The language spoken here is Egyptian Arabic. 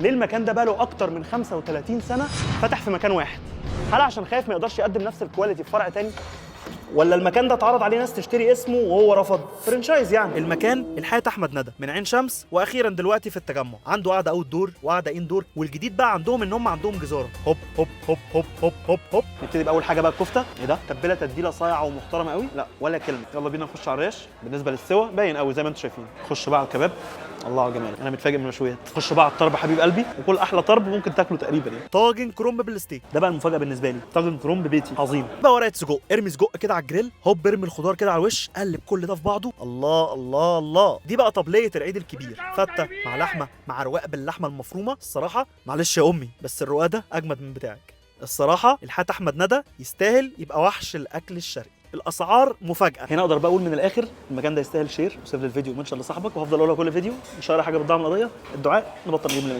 ليه المكان ده بقاله اكتر من 35 سنة فتح في مكان واحد؟ هل عشان خايف ما يقدرش يقدم نفس ال quality في فرع تاني؟ ولا المكان ده اتعرض عليه ناس تشتري اسمه وهو رفض؟ franchise يعني. المكان الحياة احمد ندى من عين شمس، واخيرا دلوقتي في التجمع. عنده قعدة outdoor وقعده indoor، والجديد بقى عندهم ان هم عندهم جزاره. هوب هوب هوب هوب هوب هوب هوب. نبتدي باول حاجة بقى الكفتة. ايه ده؟ تبله تتبيله صايعه ومحترمه قوي، لا ولا كلمة. يلا بينا نخش على الريش. بالنسبة للسوا باين قوي زي ما انتم شايفين. خش بقى على الكباب. الله على الجمال، انا متفاجئ من المشويات. خش بقى على الطرب حبيب قلبي، وكل احلى طرب ممكن تاكله تقريبا يعني. طاجن كرنب بالستيك، ده بقى المفاجاة بالنسبة لي. طاجن كرنب بيتي عظيم. بقى ورقة سجق، ارمي سجق كده على الجريل، هوب ارمي الخضار كده على الوش، قلب كل ده في بعضه. الله الله الله. دي بقى طبليه العيد الكبير، فته مع لحمه مع رواق باللحمه المفرومه. الصراحة معلش يا امي، بس الرواق ده اجمد من بتاعك. الصراحة الحات احمد ندى يستاهل يبقى وحش الاكل الشرقي. الاسعار مفاجاة. هنا اقدر بقى اقول من الاخر المكان ده يستاهل share و save للفيديو و mention لصاحبك، وهفضل اقولها كل فيديو. مش هقرا حاجة بتدعم القضية. الدعاء نبطل نجيب.